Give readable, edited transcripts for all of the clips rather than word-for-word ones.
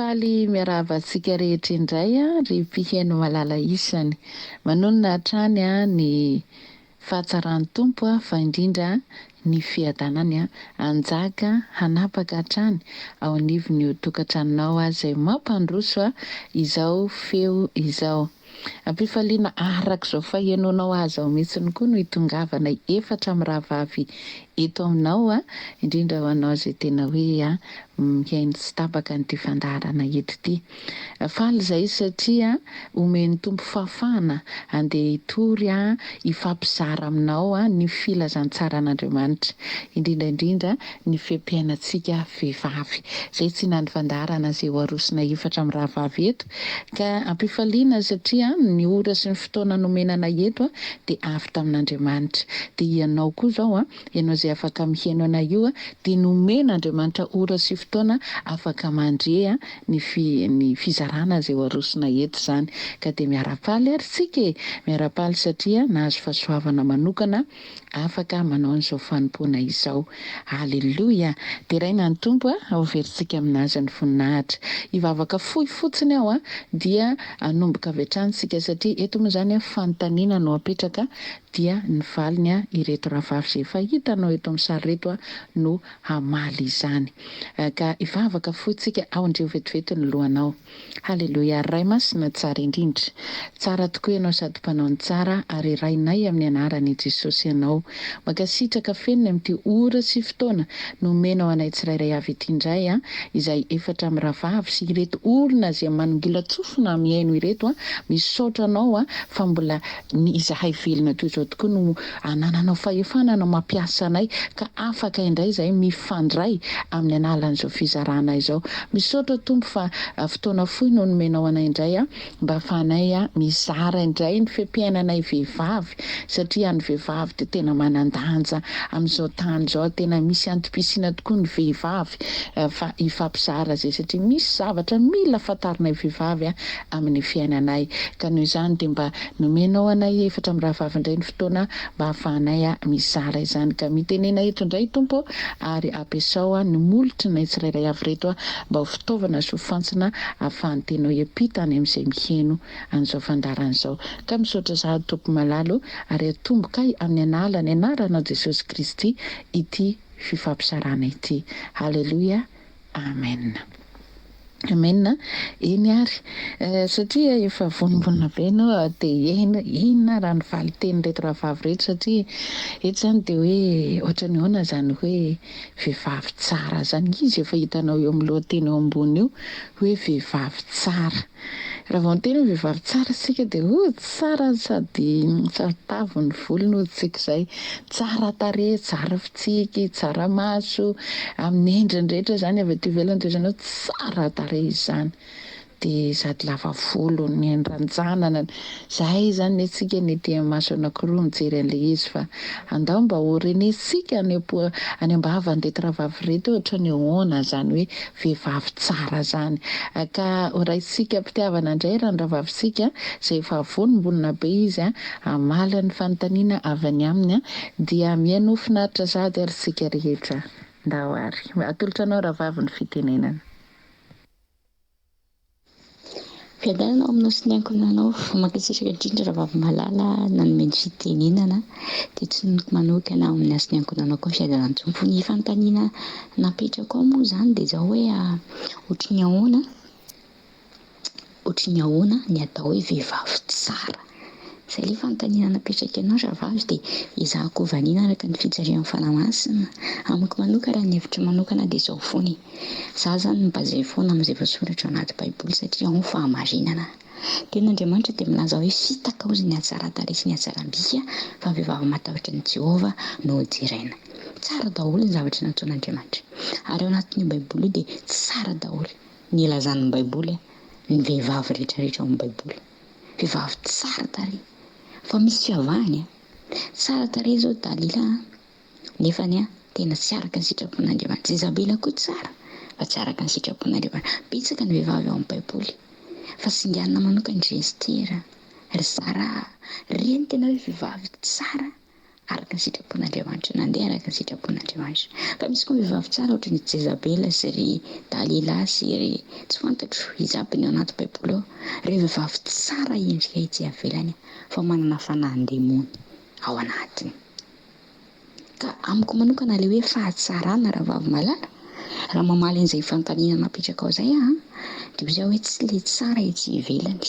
Faly miarahaba antsika rehetra indray ry mpihaino malala isany. Manonona hatrany ny fahatsaran'ny Tompo fa indrindra ny fiadanany hanjaka hanapaka hatrany ao anivon'io tokantranonao izay mampandroso izao feo izao. Am-pifaliana araka izao fahenoanao azy izao mihitsy koa no hitongavanay efatra mirahavavy eto aminao, indrindra ho anao izay tena hoe mihaino tsy tapaka an'ity fandaharana eto ity. Faly izahay satria omen'ny Tompo fahafahana handeha hitory, hifampizara aminao ny filazantsaran'Andriamanitra, indrindra indrindra ny feom-piainantsika vehivavy. Izay tsy na ny fandaharana izay ho arosonay efatra mirahavavy eto, ka am-pifaliana satria ny ora sy ny fotoana nomena anay eto dia avy tamin'Andriamanitra. Dia ianao koa izao, ianao izay afaka mihaino anay io dia nomen'Andriamanitra ora sy fotoana afaka mandre ny fi, ny fizarana izay ho arosonay eto izany. Ka dia miara-paly ary tsika e! Miara-paly satria nahazo fahasoavana manokana afaka manao an'izao fanompoana izao. Aleloia! Deraina ny Tompo a! Hoverintsika aminazy ny voninahitra. Hivavaka fohy fotsiny aho a, dia hanomboka avy hatrany isika satria eto moa izany fanontaniana no apetraka dia ny valiny ireto rahavavy izay efa hitanao eto amin'ny sary ireto no hamaly izany. Ka hivavaka fohy tsika, aondreho vetivety ny lohanao. Haleloia Ray Masina tsara indrindra. Tsara tokoa Ianao sady mpanao ny tsara ary Rainay amin'ny anaran' i Jesosy Ianao. Mankasitraka feno ny amin'ity ora sy fotoana nomenao anay tsirairay avy ity indray an, izay efatra mirahavavy sy ireto olona izay manongilan-tsofina mihaino ireto an, misaotra Anao an fa mbola ny izahay velona toy izao tokoa no anananao fahefana no mampiasa anay ka afaka indray izahay mifandray amin'ny analan'izao fizarana izao. Misaotra Tompo fa fotoana fohy no nomenao anay indray mba ahafahanay mizara indray ny feom-piainanay vehivavy satria ny vehivavy dia tena manan-danja amin'izao tany izao, tena misy antom-pisiana tokoa ny vehivavy fa hifampizara izay satria misy zavatra mila fantarinay vehivavy amin'ny fiainanay ka noho izany dia mba nomenao anay efatra mirahavavy indray ny fotoana mba hahafahanay mizara izany ka mitenena eto indray Tompo ô ary ampiasao ny molotrinay tsirairay avy ireto mba ho fitaovana sy ho fantsona ahafahan'ny teninao hiampita any amin'izay miheno an'izao fandaharana izao ka misaotra sahady Tompo malala ô ary atombokay amin'ny analan'ny anaranao Jesosy Kristy ity fifampizarana ity Haleloia Amen. Amen a! Eny ary, satria efa vonombonona be ianao te hihaino inona raha ny valin-tenin'ireto rahavavy ireto satria eto izany dia hoe ohatran'ny ahoana izany hoe vehivavy tsara izany, izy efa hitanao eo amin'ny lohateny eo ambony io hoe vehivavy tsara. Raha vao miteny hoe vehivavy tsara isika dia oh tsara sady saro-tavy ny volony hoy tsika izay, tsara tarehy, tsara fitsiky, tsara maso, amin'ny endriny rehetra izany avy aty ivelany dia ohatran'ny hoe tsara tarehy izy izany. Dia sady lava volo, ny ranjanana, izay izany ny antsika ny ety amin'ny maso anankiroa mijery an'ilay izy fa andao mba ho renesika any am-po any am-bavan'ireto rahavavy ireto hoe ohatran'ny ahoana izany hoe vehivavy tsara izany. Ka ho raisintsika am-pitiavana indray raha ny rahavavintsika izay efa vonombonona be izy hamaly ny fanontaniana avy any aminy dia mihainoa finaritra sahady ary isika rehetra. Ndao ary. Atolotra anao rahavavy ny fitenenana. Fiadanana ao aminao sy ny ankohonanao. Mankasitraka indrindra Rahavavy malala nanome ny fitenenana. Dia tononiko manokana ao aminao sy ny ankohonanao koa ny fiadanan'ny Tompo. Ny fanontaniana napetrako ao moa izany dia izao hoe ohatry ny ahoana, ohatry ny ahoana ny atao hoe vehivavy tsara. Izay ilay fanontaniana napetraka ianao rahavavy dia ezahako hovaliana araka ny fijalian'ny Fanahy Masina. Amiko manokana raha ny hevitro manokana dia izao foana e. Za zany mi-baser foana amin'izay voasoratra ao anaty baiboly satria ao ny fahamarinana. Tenin'Andriamanitra dia milaza hoe fitaka hozy ny hatsaran-tarehy sy ny hatsaram-bika fa ny vehivavy matahotra an'i Jehovah no hoderaina. Tsara daholo ny zavatra nataon'Andriamanitra. Ary ao anatin'io baiboly io dia tsara daholo ny ilazan'ny baiboly ny vehivavy rehetra rehetra ao amin'ny baiboly. Vehivavy tsara tarehy. Fa misy fiavahany an. Tsara tarehy izao Dalila an. Nefa ny ahy tena tsy araka ny sitrapon'Andriamanitra. Jezabela koa tsara fa tsy araka ny sitrapon'Andriamanitra. Betsaka ny vehivavy ao amin'ny Baiboly fa singanina manokana ry Estera, ry Saraha, ireny tena hoe vehivavy tsara. Araka ny sitrapon'Andriamanitra, nandeha araka ny sitrapon'Andriamanitra. Fa misy koa vehivavy tsara ohatran'i Jezabela sy ry Dalila sy ry tsy fantatro iza aby ny ao anaty baiboly ao. Ireo vehivavy tsara endrika etsy ivelany fa manana fanahin-demony ao anatiny. Ka amiko manokana ilay hoe fahatsarana rahavavy malala, raha mamaly an'izay fanontaniana napetrakao izay aho an, dia hoy aho hoe tsy ilay tsara etsy ivelany.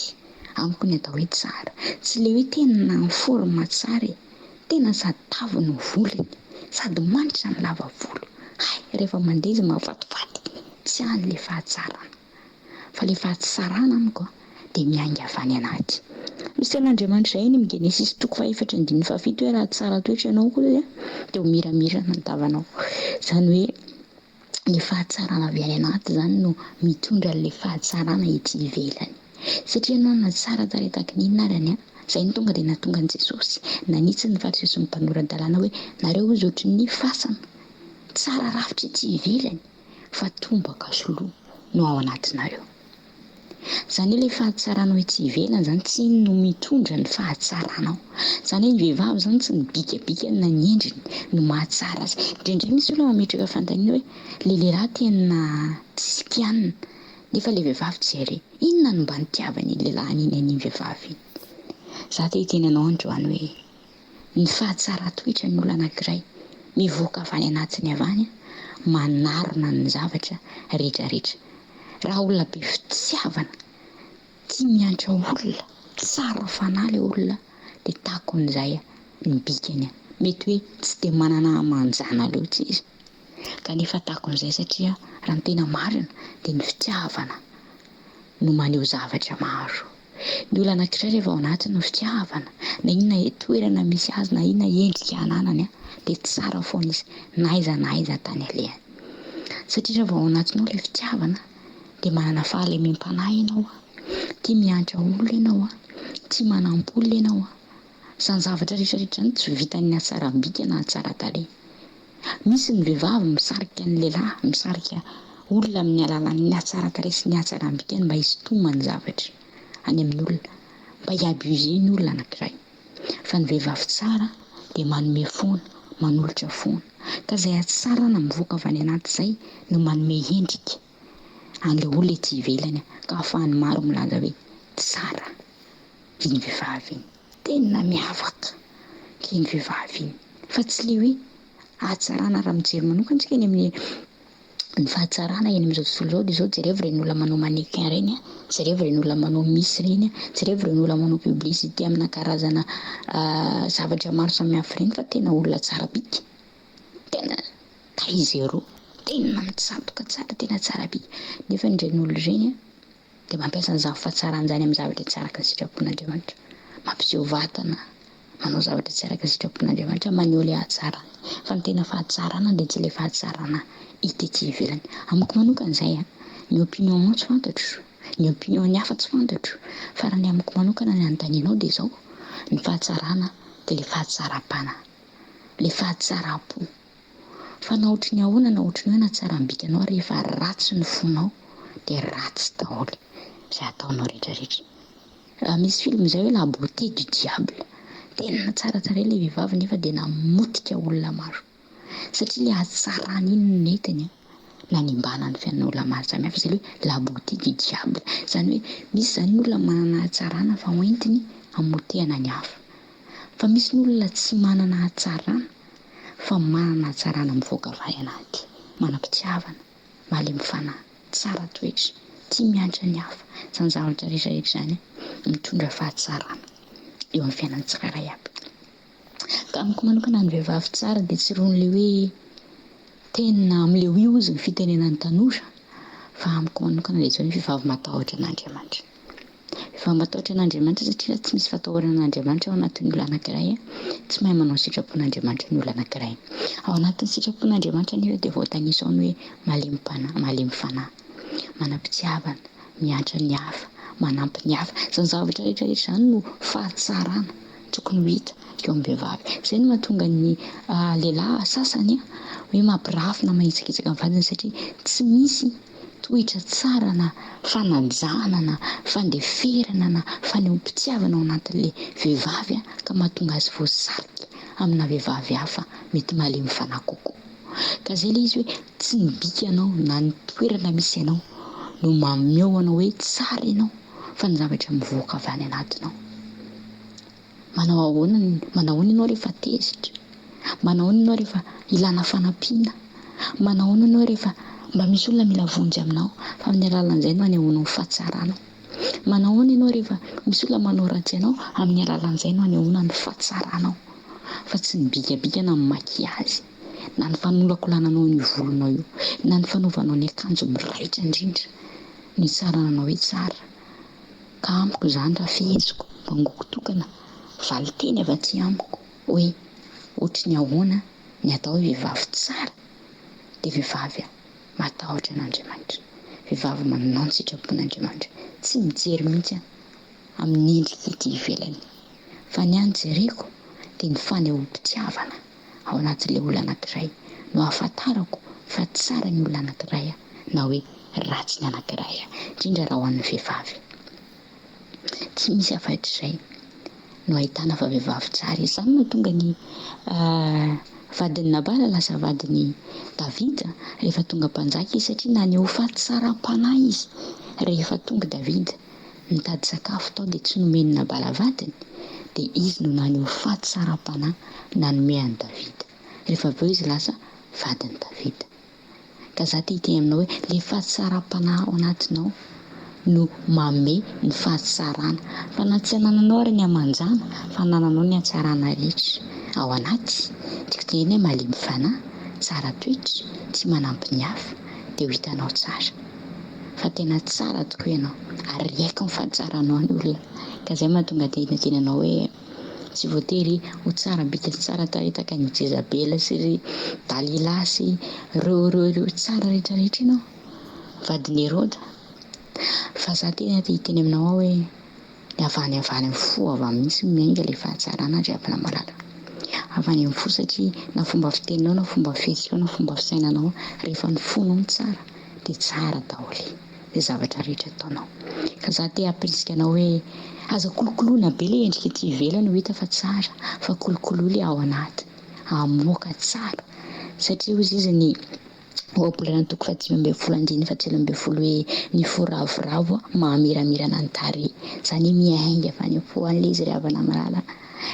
Amiko ny atao hoe tsara, tsy ilay hoe tena en forme tsara e! Tena sady tavy no volony, sady manitra ny lava volo, hay rehefa mandeha izy mahafatifaty, tsy any ilay fahatsarana. Fa ilay fahatsarana amiko an, dia miainga avy any anaty. Misy tenin'Andriamanitra izay any amin'ny Genesisy toko fahefatra andininy fahafito hoe raha tsara toetra ianao koa dia ho miramirana ny tavanao. Izany hoe ny fahatsarana avy any anaty izany no mitondra an'ilay fahatsarana ety ivelany. Satria ianao na tsara tarehy tahaka ny inona ary an, izay no tonga dia nahatonga an'i Jesosy nanitsy ny Fariseo sy ny mpanora-dalàna hoe nareo hozy ohatry ny fasana, tsara rafitra ety ivelany fa tombaka sy lo no ao anatinareo. Izany hoe ilay fahatsaranao etsy ivelany izany tsy iny no mitondra ny fahatsaranao. Izany hoe ny vehivavy izany tsy ny bikabikany na ny endriny no mahatsara azy. Indraindray misy olona mametraka fanontaniana hoe ilay lehilahy tena tsisy kianina nefa ilay vehivavy jereo. Inona no mba nitiavan'iny lehilahy iny an'iny vehivavy iny? Za te hiteny anao androany hoe ny fahatsaran-toetran'ny olona anankiray mivoaka avy any anatiny avy any manarona ny zavatra rehetrarehetra. Raha olona be fitiavana, tia miantra olona, tsara fanahy ilay olona dia takon'izay ny bikany. Mety hoe tsy dia manana hamanjana loatra izy kanefa takon'izay satria raha ny tena marina dia ny fitiavana no maneho zavatra maro. Ny olona anankiray rehefa ao anatiny ny fitiavana, na inona toerana misy azy, na inona endrika ananany, dia tsara foana izy, na aiza na aiza tany alehany. Satria raha vao ao anatinao ilay fitiavana, dia manana fahalemem-panahy ianao, tia miantra olona ianao, tia manampy olona ianao. Izany zavatra rehetra rehetra izany tsy vitan'ny hatsaram-bika na hatsaran-tarehy. Misy ny vehivavy misarika ny lehilahy, misarika olona amin'ny alalan'ny hatsaran-tarehy sy ny hatsaram-bikany mba hisintomany zavatra any amin'ny olona, mba hi-abuser ny olona anankiray. Fa ny vehivavy tsara dia manome foana, manolotra foana. Ka izay hatsarana mivoaka avy any anaty izay no manome endrika an'ilay olona ety ivelany ka ahafahan'ny maro milaza hoe tsara iny vehivavy iny. Tena miavaka iny vehivavy iny fa tsy le hoe hatsarana raha mijery manokana tsika eny amin'ny ny fahatsarana eny amin'izao tontolo izao dia izao jerevo ireny olona manao mannequin ireny a, jerevo ireny olona manao miss ireny a, jerevo ireny olona manao publicité amina karazana zavatra maro samihafa ireny fa tena olona tsara bika, tena taille zéro, tena mitsatoka tsara, tena tsara bika nefa ireny olona ireny a dia mampiasa an'izany fahatsarana izany amin'ny zavatra tsy araka ny sitrapon'Andriamanitra, mampiseho vatana, manao zavatra tsy araka ny sitrapon'Andriamanitra, maneho ilay hatsarany. Fa ny tena fahatsarana dia tsy ilay fahatsarana hita ety ivelany. Amiko manokana izay an, ny opinion-nao tsy fantatro, ny opinion-n'ny hafa tsy fantatro, fa raha ny amiko manokana ny anontanianao dia izao, ny fahatsarana dia ilay fahatsaram-panahy, ilay fahatsaram-po. Fa na ohatry ny ahoana na ohatry ny hoe natsaram-bika anao rehefa ratsy ny fonao dia ratsy daholo izay ataonao rehetra rehetra. Misy film izay hoe la beauté du diable, tena tsara tarehy ilay vehivavy nefa dia namotika olona maro satria ilay hatsarany iny no nentiny nanimbana ny fiainan'olona maro samihafa, izay ilay hoe la beauté du diable, izany hoe misy izany ny olona manana hatsarana fa hoentiny hamotehana ny hafa, fa misy ny olona tsy manana hatsarana fa manana hatsarana mivoaka avy any anaty, manam-pitiavana, malemy fanahy, tsara toetra, tia miantra ny hafa, izany zavatra rehetra rehetra izany mitondra fahatsarana eo amin'ny fiainan'ny tsirairay aby. Ka amiko manokana ny vehivavy tsara dia tsy irony le hoe tena amin'le oui hozy ny fitenenan'ny tanora fa amiko manokana dia izao ny vehivavy matahotra an'Andriamanitra. Efa matahotra an'Andriamanitra satria raha tsy misy fatahorana an'Andriamanitra ao anatin'ny olona anankiray, tsy mahay manao ny sitrapon'Andriamanitra ny olona anankiray. Ao anatin'ny sitrapon'Andriamanitra anefa dia voatanisa ao ny hoe malemy-panahy, malemy fanahy, manam-pitiavana, miantra ny hafa, manampy ny hafa. Izany zavatra rehetra rehetra izany no fahatsarana tokony ho hita eo amin'ny vehivavy. Izay no mahatonga ny lehilahy sasany hoe mampirafy na manitsakitsaka ny vadiny satria tsy misy toetra tsara na fanajana na fandeferana na fanehoam-pitiavana ao anatin'ilay vehivavy ka mahatonga azy voasarika amina vehivavy hafa mety malemy fanahy kokoa. Ka izay ilay izy hoe tsy ny bikanao na ny toerana misy anao no mameho anao hoe tsara ianao fa ny zavatra mivoaka avy any anatinao. Manao ahoana ny, manao ahoana ianao rehefa tezitra? Manao ahoana ianao rehefa ilana fanampiana? Manao ahoana ianao rehefa mba misy olona mila vonjy aminao? Fa amin'ny alalan'izay no anehoanao ny fahatsaranao. Manao ahoana ianao rehefa misy olona manao ratsy anao? Amin'ny alalan'izay no anehoana ny fahatsaranao. Fa tsy ny bikabika na ny maquillage, na ny fanolakolananao an'io volonao io, na ny fanaovanao ny akanjo miraitra indrindra no hitsarana anao hoe tsara. Ka amiko izany raha feheziko, bangoko tokana, valinteny avy aty amiko hoe ohatry ny ahoana ny atao hoe vehivavy tsara dia vehivavy matahotra an'Andriamanitra, vehivavy manao ny sitrapon'Andriamanitra, tsy mijery mihitsy amin'ny endrika ety ivelany fa ny ahy ny jereko dia ny fanehoam-pitiavana ao anatin'ilay olona anankiray no ahafantarako fa tsara ny olona anankiray na hoe ratsy ny anankiray, indrindra raha ho an'ny vehivavy. Tsy misy afa-tr'izay no ahitana fa vehivavy tsara izy. Izany no nahatonga ny vadin'i Nabala lasa vadin'i Davida rehefa tonga mpanjaka izy, satria naneho fahatsaram-panahy izy rehefa tonga Davida nitady sakafo tao dia tsy nomen'i Nabala vadiny, dia izy no naneho fahatsaram-panahy nanome an'i Davida. Rehefa avy eo izy lasa vadin'i Davida. Ka za te hiteny aminao hoe le fahatsaram-panahy ao anatinao no mame ny fahatsarana. Fa na tsy anananao ary ny hamanjana fa anananao ny hatsarana rehetra ao anaty. Tiako tenenina hoe malemy fanahy, tsara toetra, tia manampy ny hafa dia ho hitanao tsara fa tena tsara tokoa ianao ary riaky ny fahatsaranao ny olona. Ka zay mahatonga te hiteny anao hoe. Tsy voatery ho tsara bika sy tsara tarehy tahaka an'i Jezabela sy ry Dalila sy ireo ireo ireo tsara rehetra rehetra ianao, vadin'i Heroda. Fa za tena te hiteny aminao aho hoe ny avy any avy any amin'ny fo avy any mihitsy no miainga ilay fahatsarana ry havana malala. Avy any amin'ny fo satria na fomba fiteninao na fomba fihetsikao na fomba fisainanao rehefa ny fonao no tsara dia tsara daholo. izay zavatra rehetra ataonao. Ka za te hampirisika anao hoe aza kolokoloina be le endrika ety ivelany ho hita fa tsara fa kolokoloy le ao anatiny hamoaka tsara satria hozy izy ny ohabolana toko faha 15 andininy faha 13 hoe ny fo ravoravo mahamiramirana ny tarehy izany hoe miainga avy any am-po any le izy ry havana malala.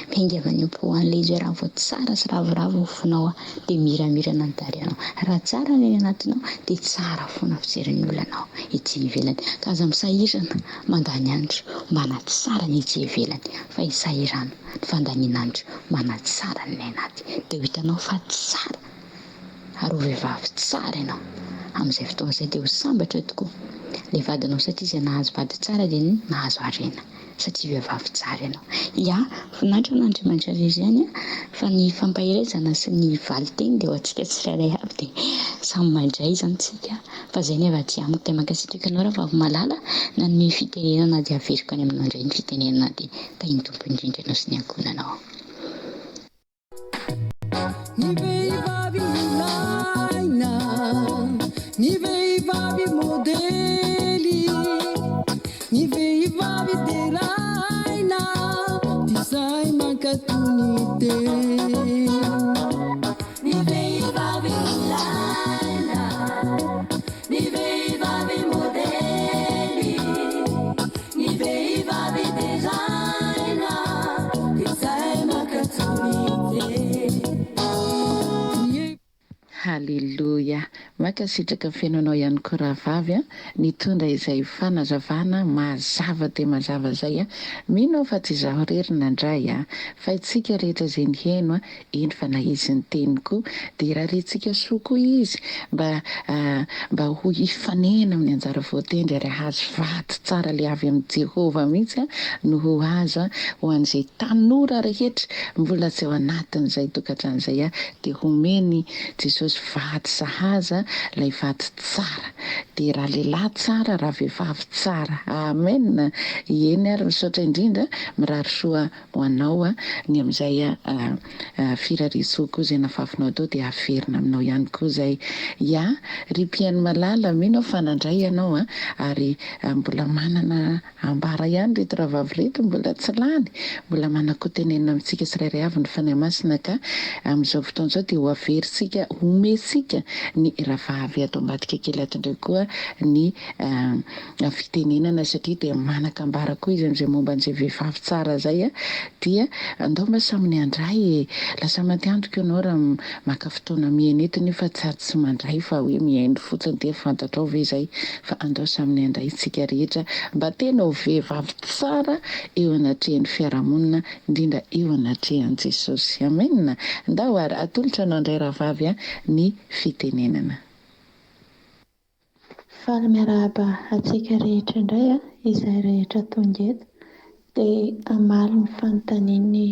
Miainga avy any am-po any ilay izy hoe raha vao tsara sy ravoravo ny fonao dia miramirana ny tarehinao. Raha tsara ny any anatinao dia tsara foana fijerin'ny olona anao ety ivelany. Ka aza misahirana mandany andro manatsara ny ety ivelany fa isahirano ny fandanian'andro manatsara ny anaty dia ho hitanao fa tsara ary ho vehivavy tsara ianao. Amin'izay fotoana izay dia ho sambatra tokoa ilay vadinao satria izay nahazo vady tsara dia nahazo harena. Satria vehivavy tsara ianao. Ya, voninahitra ho an'Andriamanitra irery ihany an, fa ny fampaherezana sy ny valinteny dia ho antsika tsirairay avy dia samy mandray izany tsika, fa izay ny avy aty amiko dia mankasitraka anao rahavavy malala nanome fitenenana dia averiko any aminao indray ny fitenenana dia tahin'ny Tompo indrindra ianao sy ny ankohonanao. Ny vehivavy ilaina, ny vehivavy modely, ny vehivavy deraina, izay mankatò ny teny. Ny vehivavy ilaina, ny vehivavy modely, ny vehivavy deraina, izay mankatò ny teny. Haleloia! Mankasitraka feno anao ihany koa rahavavy a, nitondra izay fanazavana mazava dia mazava izay a! Mino aho fa tsy izaho irery nandray a, fa itsika rehetra izay niheno a, eny fa na izy niteny koa dia irariantsika soa koa izy mba mba ho hifanena amin'ny anjara voatendry ary hahazo vady tsara le avy amin'i Jehovah mihitsy no ho azo ho an'izay tanora rehetra mbola tsy ao anatin'izay tokantrano izay dia homeny Jesosy vady sahaza Ilay vady tsara. Dia raha lehilahy tsara, raha vehivavy tsara. Amen! Eny ary, misaotra indrindra, mirary soa ho anao ny amin'izay firariantsoa koa izay nafafinao teo dia averina aminao ihany koa izay. Ya, ry mpihaino malala, mino aho fa nandray ianao ary mbola manana ambara ihany ireto rahavavy ireto, mbola tsy lany, mbola manan-kotenenina amintsika tsirairay avy ny Fanahy Masina ka amin'izao fotoana izao dia ho averintsika, homentsika ny rahavavy ato ambadika kely ato indray koa ny fitenenana satria dia manan-kambara koa izy amin'izay momba an'izay vehivavy tsara izay dia andao mba samy ny handray e! Lasa matiantoka ianao raha maka fotoana mihaino eto nefa sady tsy mandray fa hoe mihaino fotsiny dia fantatrao ve izay fa andao samy ny handray isika rehetra mba tena ho vehivavy tsara eo anatrehan'ny fiarahamonina indrindra eo anatrehan'i Jesosy. Amen! Ndao ary atolotra anao indray rahavavy ny fitenenana. Faly miarahaba antsika rehetra indray izay rehetra tonga eto dia hamaly ny fanontanian'ny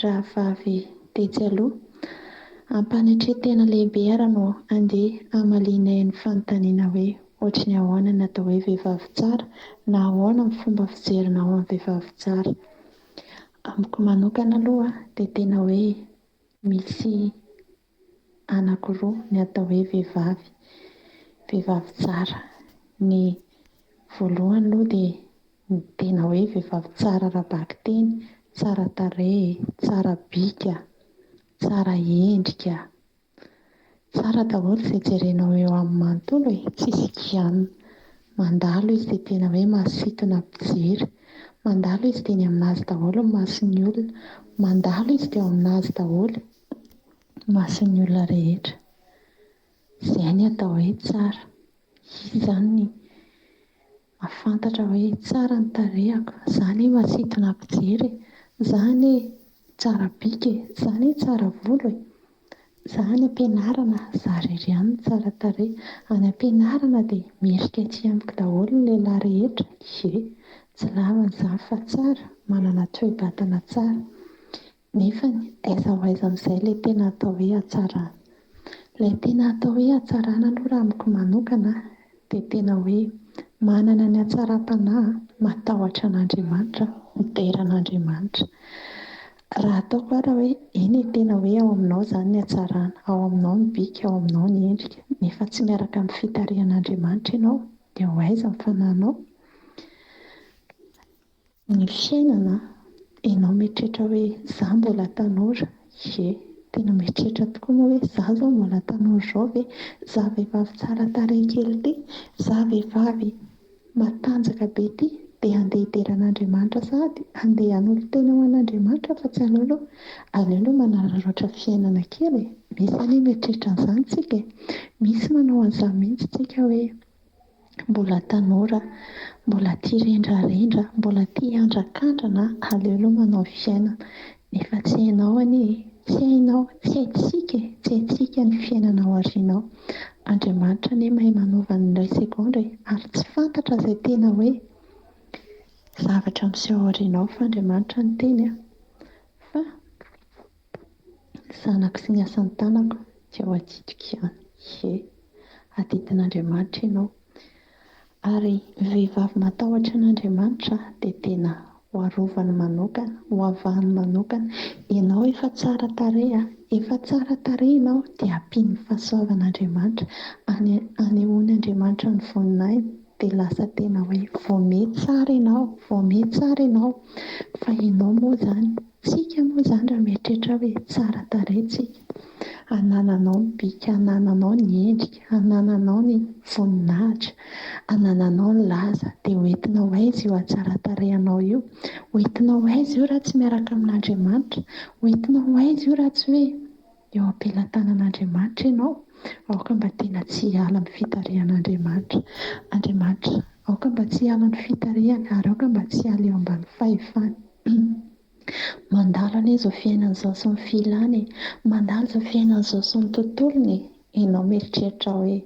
rahavavy tetsy aloha. Am-panetren-tena lehibe ara no andeha hamalianay ny fanontaniana hoe ohatry ny ahoana ny atao hoe vehivavy tsara na ahoana ny fomba fijerinao ny vehivavy tsara. Amiko manokana aloha dia tena hoe misy anankiroa ny atao hoe vehivavy, vehivavy tsara. Ny voalohany aloha dia ny tena hoe vehivavy tsara ara-bakiteny, tsara tarehy, tsara bika, tsara endrika, tsara daholo izay jerenao eo amin'ny manontolo e, tsisy kianina. Mandalo izy dia tena hoe mahasintona mpijery, mandalo izy dia eny aminazy daholo ny mason'ny olona, mandalo izy dia ao aminazy daholo ny mason'ny olona rehetra. Izay ny atao hoe tsara. Izy izany ny mahafantatra hoe tsara ny tarehiko, za anie mahasintona mpijery e, za anie tsara bika e, za anie tsara volo e. Za any am-pianarana, za irery ihany no tsara tarehy. Any am-pianarana dia merika aty amiko daholo ny lehilahy rehetra. Ie, tsy lavina izany fa tsara, manana toe-batana tsara. Nefany, aiza ho aiza amin'izay ilay tena atao hoe hatsarana? Ilay tena atao hoe hatsarana aloha raha amiko manokana dia tena hoe manana ny hatsaram-panahy, matahotra an'Andriamanitra, midera an'Andriamanitra. Raha ataoko ara hoe eny e, tena hoe ao aminao izany ny hatsarana, ao aminao ny bika, ao aminao ny endrika, nefa tsy miaraka amin'ny fitarihan'Andriamanitra ianao, dia ho aiza ny fanahinao? Ny fiainana, ianao mieritreritra hoe za mbola tanora, ie, tena mieritreritra tokoa moa hoe za zao mbola tanora izao ve, za vehivavy tsara tarehy kely ity, za vehivavy matanjaka be ity dia handeha hidera an'Andriamanitra sahady, handeha hanolo-tena ho an'Andriamanitra fa tsy aleo aloha, aleo aloha manararaotra fiainana kely e, misy anie mieritreritra an'izany tsika e, misy manao an'izany mihitsy tsika hoe mbola tanora, mbola tia rendrarendra, mbola tia handrakandrana, aleo aloha manao fiainana. Nefa tsy hainao anie e, tsy hainao, tsy haintsika e, tsy haintsika ny fiainana ao aoriana ao. Andriamanitra anie mahay manova ny indray segondra e, ary tsy fantatra izay tena hoe zavatra miseho ao aoriana ao fa Andriamanitra niteny an, fa ny zanako sy ny asan'ny tanako dia ho adidiko ihany. Ie, adidin'Andriamanitra ianao. Ary ny vehivavy matahotra an'Andriamanitra dia tena ho arovany manokana, ho avahany manokana. Ianao efa tsara tarehy an, efa tsara tarehy ianao dia ampian'ny fahasoavan'Andriamanitra, anehoan'Andriamanitra ny voninahiny dia lasa tena hoe voamehy tsara ianao, voamehy tsara ianao. Fa ianao moa izany, tsika moa izany raha mieritreritra hoe tsara tarehy tsika, anananao ny bika, anananao ny endrika, anananao ny voninahitra, anananao ny laza, dia ho entinao aiza io hatsaran-tarehinao io? Ho entinao aiza io raha tsy miaraka amin'Andriamanitra? Ho entinao aiza io raha tsy hoe eo am-pelatanan'Andriamanitra ianao? Aoka mba tena tsy hiala amin'ny fitarihan'Andriamanitra. Andriamanitra, aoka mba tsy hiala amin'ny fitarihany ary aoka mba tsy hiala eo ambany fahefany. Mandalo anie izao fiainana izao sy ny filany e! Mandalo izao fiainana izao sy ny tontolony e! Ianao mieritreritra hoe.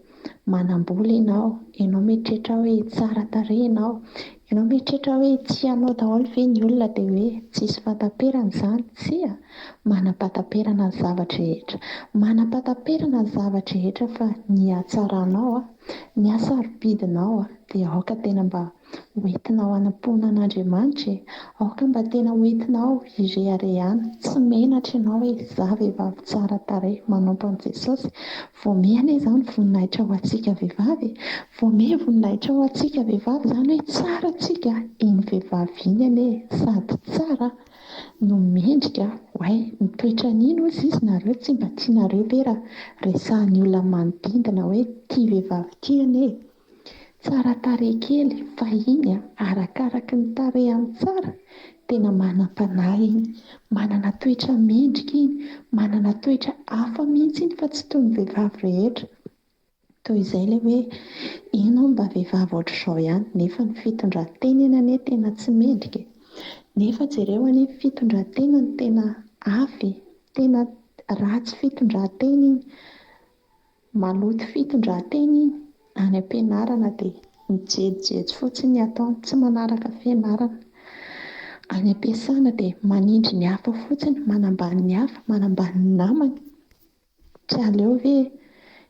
Manam-bola ianao, ianao mieritreritra hoe tsara tarehy ianao, ianao mieritreritra hoe tia anao daholo ve ny olona dia hoe tsisy fahataperana izany? Tsia! Manam-pahataperana ny zava-drehetra. Manam-pahataperana ny zava-drehetra fa ny hatsaranao, ny hasarobidinao dia aoka tena mba Ho entinao hanampoana an'Andriamanitra e! Aoka mba tena ho entinao hireharehana, tsy menatra ianao hoe izaho vehivavy tsara tarehy manompo an'i Jesosy. Voame anie izany voninahitra ho antsika vehivavy e! Voame voninahitra ho antsika vehivavy izany hoe tsara tsika, iny vehivavy iny anie sady tsara no mendrika, oay ny toetran'iny hozy izy nareo tsy mba tianareo ve raha resahan'ny olona manodidina hoe ity vehivavy ity anie e! Tsara tarehy kely fa iny a, arakaraky ny tarehany tsara, tena manam-panahy iny, manana toetra mendrika iny, manana toetra hafa mihitsy iny fa tsy toy ny vehivavy rehetra. Toy izay ilay hoe iny hono mba vehivavy ohatr'izao ihany nefa ny fitondran-tenany anie tena tsy mendrika e! Nefa jereo anie ny fitondran-tenany tena hafa e! Tena ratsy fitondran-tena iny. Maloto fitondran-tena iny, any am-pianarana dia mijejojejo fotsiny ny ataony, tsy manaraka fianarana. Any am-piasana dia manindry ny hafa fotsiny, manambany ny hafa, manambany ny namany. Tsy aleo ve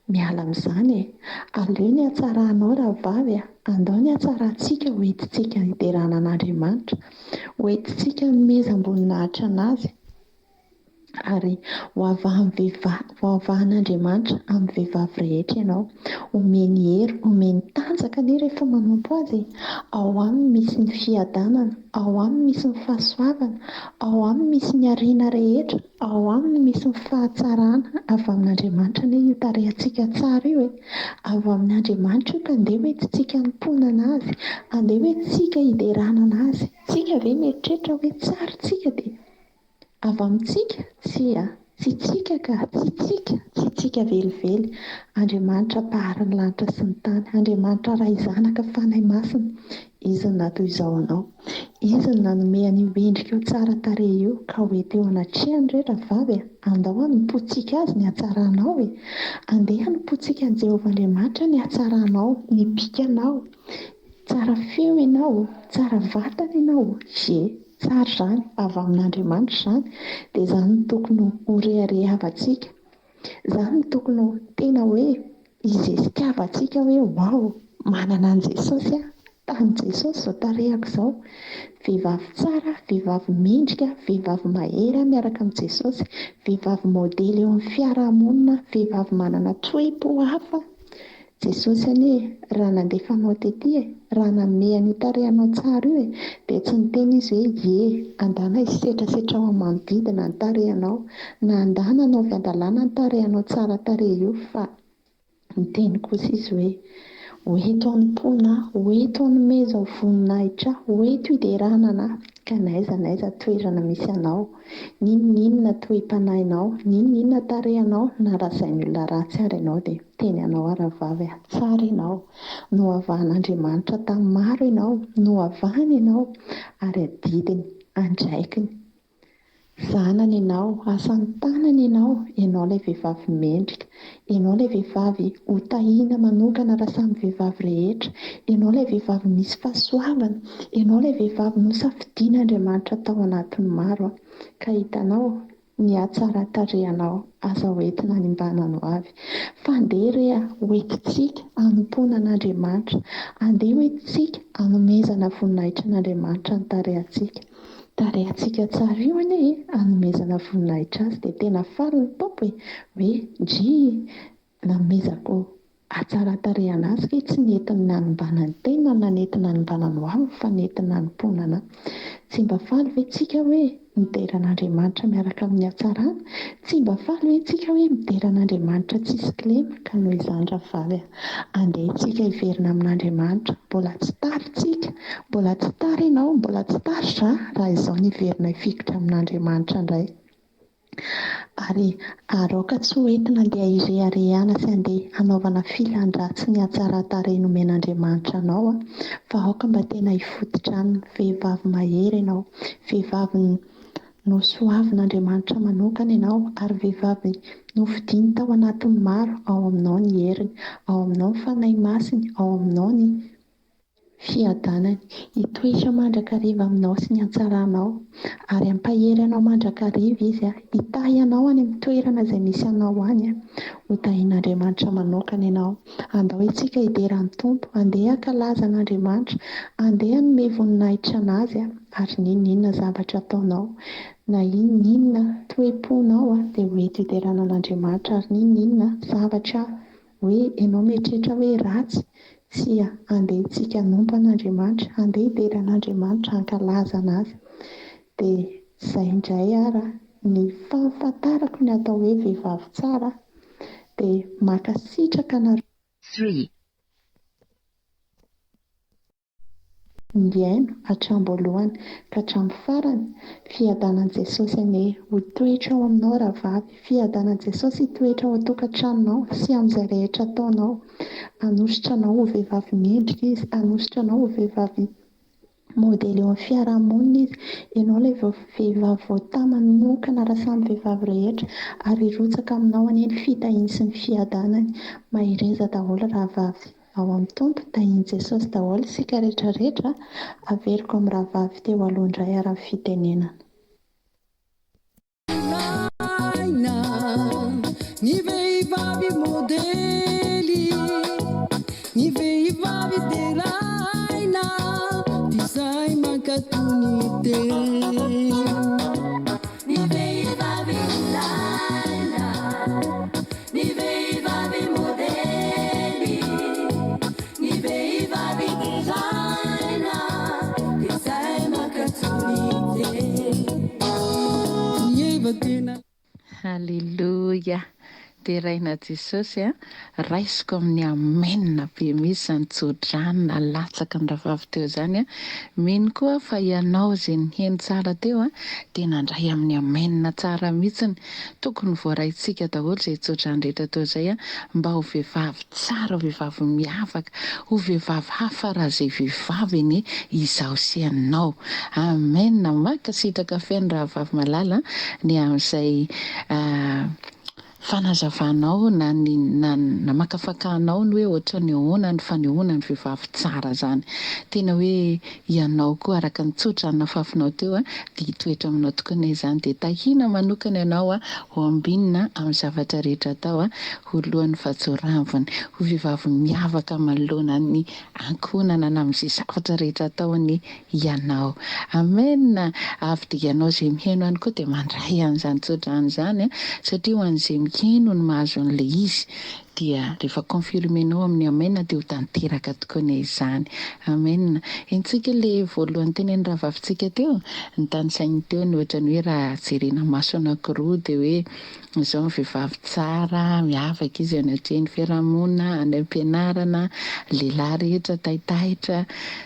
miala amin'izany e? Aleo ny hatsaranao rahavavy a! Andao ny hatsarantsika ho entintsika hiderana an'Andriamanitra, ho entintsika hanomezam-boninahitra an'Azy. Ary ho avahan'ny vehivavy, ho avahan'Andriamanitra amin'ny vehivavy rehetra ianao. Omeny hery, omeny tanjaka anie rehefa manompo Azy e! Ao Aminy misy ny fiadanana, ao Aminy misy ny fahasoavana, ao Aminy misy ny harena rehetra, ao Aminy misy ny fahatsarana. Avy amin'Andriamanitra anie io tarehintsika tsara io e! Avy amin'Andriamanitra io ka andeha hoentintsika hanompoana Azy, andeha hoentintsika hiderana Azy. Tsika ve mieritreritra hoe tsara tsika dia. Avy amintsika? Tsia, tsy tsika ka, tsy tsika, tsy tsika velively. Andriamanitra Mpahary ny lanitra sy ny tany, Andriamanitra Ray Zanaka Fanahy Masina, Izy no natoy izao anao. Izy no nanome an'io endrikao tsara tarehy io, ka ho ety eo anatrehany re rahavavy a! Andao hanompoantsika Azy ny hatsaranao e! Andeha hanompoantsika an'i Jehovah Andriamanitra ny hatsaranao, ny bikanao. Tsara feo ianao, tsara vatana ianao, ie, tsara izany, avy amin'Andriamanitra izany, dia izany no tokony ho reharehavantsika, izany no tokony ho tena hoe hizestiavantsika hoe waouh, manana an'i Jesosy aho, tamin'i Jesosy izao tarehiko izao, vehivavy tsara, vehivavy mendrika, vehivavy mahery aho miaraka amin'i Jesosy, vehivavy modely eo amin'ny fiarahamonina, vehivavy manana toe-po hafa. Jesosy anie raha nandefa anao tety e, raha nanome an'io tarehinao tsara io e, dia tsy niteny Izy hoe ie, andana hisetrasetrao amin'ny manodidina ny tarehinao, na andana anaovy hadalana ny tarehinao tsara tarehy io, fa niteny kosa Izy hoe, ho eto hanompoana aho, ho eto hanomezao voninahitra ahy, ho eto hiderana anah, ka n'aiza n'aiza toerana misy anao, n'inon'inona toe-panahinao, n'inon'inona tarehinao, na lazain'ny olona ratsy ary ianao dia. Miteny anao aho rahavavy a, tsara ianao, nohavahan'Andriamanitra tamin'ny maro ianao, nohavahany ianao ary adidiny, andraikiny. Zanany ianao, asan'ny tanany ianao, ianao ilay vehivavy mendrika, ianao ilay vehivavy ho tahiana manokana raha samy vehivavy rehetra, ianao ilay vehivavy misy fahasoavana, ianao ilay vehivavy nosafidian'Andriamanitra tao anatin'ny maro ka hitanao, Ny hatsaran-tarehanao aza ho entina hanimbana ny hoavy. Fa andeha re a, ho entintsika hanompoana an'Andriamanitra. Andeha ho entintsika hanomezana voninahitra an'Andriamanitra ny tarehantsika. Tarehantsika tsara io anie e, hanomezana voninahitra Azy dia tena faly ny Tompo e, hoe ndry Namezako hatsaran-tarehana azy ve tsy nety ny nanimbana ny tenany na nety nanimbana ny hoaviny fa nety nanompoana anà. Tsy mba faly ve tsika hoe midera an'Andriamanitra miaraka amin'ny hatsarana? Tsy mba faly ve tsika hoe midera an'Andriamanitra tsisy kilema? Ka noho izany rahavavy a, andeha tsika hiverina amin'Andriamanitra, mbola tsy tara tsika, mbola tsy tara ianao, mbola tsy tara za raha izao ny hiverina hifikitra amin'Andriamanitra indray. Ary ary aoka tsy ho entina andeha hireharehana sy andeha hanaovana filan-dratsy ny hatsaran-tarehy nomen'Andriamanitra anao fa aoka mba tena hifototra aminy. Vehivavy mahery ianao, vehivavy nosoavin'Andriamanitra manokana ianao ary vehivavy. Nofidiny tao anatin'ny maro, ao aminao ny heriny, ao aminao ny Fanahy Masiny, ao aminao ny fiadanany. Hitoetra mandrakariva aminao sy ny hatsaranao, ary hampahery anao mandrakariva Izy, hitahy anao any amin'ny toerana izay misy anao any. Ho tahin'Andriamanitra manokana ianao. Andao isika hidera ny Tompo, andeha hankalaza an'Andriamanitra, andeha hanome voninahitra an'Azy, ary n'inon'inona zavatra ataonao, na inon'inona toe-ponao, dia ho ento hiderana an'Andriamanitra, ary n'inon'inona zavatra hoe ianao mieritreritra hoe ratsy, tsia, andeha isika hanompo an'Andriamanitra, andeha hidera an'Andriamanitra, hankalaza an'Azy. Dia izay indray ara ny fahafantarako ny atao hoe vehivavy tsara, dia mankasitraka anareo. Three. Mihaino hatramin'ny voalohany ka hatramin'ny farany, fiadanan'i Jesosy anie ho hitoetra ao aminao rahavavy, fiadanan'i Jesosy hitoetra ao an-tokantranonao sy amin'izay rehetra ataonao, hanositra anao ho vehivavy mendrika Izy, hanositra anao ho vehivavy modely eo amin'ny fiarahamonina Izy, ianao ilay vehivavy voatahy manokana raha samy vehivavy rehetra, ary hirotsaka aminao anie ny fitahiany sy ny fiadanany, mahereza daholo rahavavy. Ao amin'ny Tompo, tahin'i Jesosy daholo isika rehetra rehetra, averiko amin'ny rahavavy teo aloha indray ara ny fitenenana. Ilaina ny vehivavy modely, ny vehivavy deraina, d'izay mankato ny teny. Ny vehivavy ilaina, ny vehivavy modely, ny vehivavy deraina, d'izay mankato ny teny. Ny Eva tena. Haleloia! Deraina Jesosy a! Raisiko amin'ny Amen be mihitsy izany tsodrano nalatsaky ny rahavavy teo izany a! Mino koa aho fa ianao izay niheno tsara teo a dia nandray amin'ny Amen tsara mihitsiny. Tokony voaraintsika daholo izay tsodrano rehetra teo izay a mba ho vehivavy tsara, ho vehivavy miavaka, ho vehivavy hafa raha izay vehivavy anie izaho sy ianao. Amen! Mankasitraka feno rahavavy malala ny amin'izay fanazavanao na ny namakafakanao ny hoe ohatran'ny ahoana ny fanehoana ny vehivavy tsara zany. Tena hoe ianao koa araka ny tsotra nafafinao teo dia hitoetra aminao tokoa anie izany. Dia tahiana manokana ianao ho ambinina amin'ny zavatra rehetra atao, ho lohan'ny fa tsy ho raviny, ho vehivavy miavaka manoloana ny ankohonana na amin'izay zavatra rehetra atao anie ianao. Amen! Avy dia ianao izay mihaino ihany koa dia mandray an'izany tsodrano izany satria ho an'izay miheno no mahazo an'ilay izy dia rehefa confirmer-nao amin'ny amen dia ho tanteraka tokoa anie izany. Amen! Henontsika ilay voalohany tenenin'ny rahavavintsika teo, notanisainy teo ny ohatran'ny hoe raha jerena maso anankiroa dia hoe Izao ny vehivavy tsara, miavaka izy eo anatrehan'ny fiarahamonina, any am-pianarana, lehilahy rehetra taitaitra,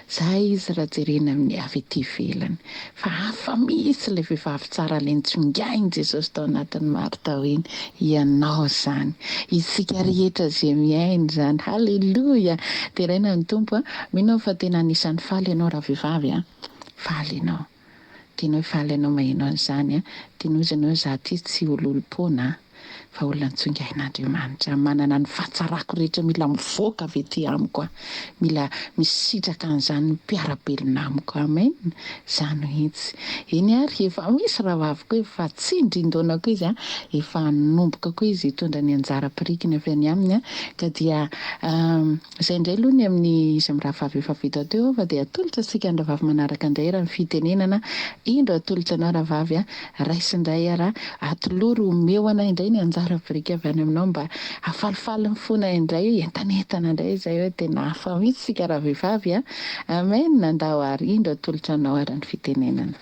zay izy raha jerena amin'ny avy ety ivelany. Fa hafa mihitsy ilay vehivavy tsara ilay nitsongain'i Jesosy tao anatin'ny maro tao iny. Ianao izany. Isika rehetra izay mihaino izany. Haleloia! Deraina ny Tompo a! Mino aho fa tena anisan'ny faly ianao ravehivavy a! Faly ianao. Tianao hifaly ianao maheno an'izany an! Tianao izy ianao izaho ity tsy ho lolompoana an! Fa olona nitsongain'Andriamanitra, manana ny fahatsarako rehetra mila mivoaka avy ety amiko aho, mila misitraka an'izany ny mpiara-belona amiko, amen! Izany mihitsy. Eny ary, efa misy rahavavy koa efa tsindrin-daona koa izy an, efa hanomboka koa izy hitondra ny anjara birikiny avy any aminy an, ka dia Izay indray aloha ny amin'ny izy mirahavavy efa vita teo fa dia atolotra antsika ny rahavavy manaraka indray raha ny fitenenana indro atolotra anao rahavavy a, raiso indray ara, atolory omeo anay indray ny anjara biriky avy any aminao mba hahafalifaly ny fonay indray hientanentana indray izay hoe tena hafa mihitsy isika rahavehivavy a, Amen, andao ary indro atolotra anao ara ny fitenenana.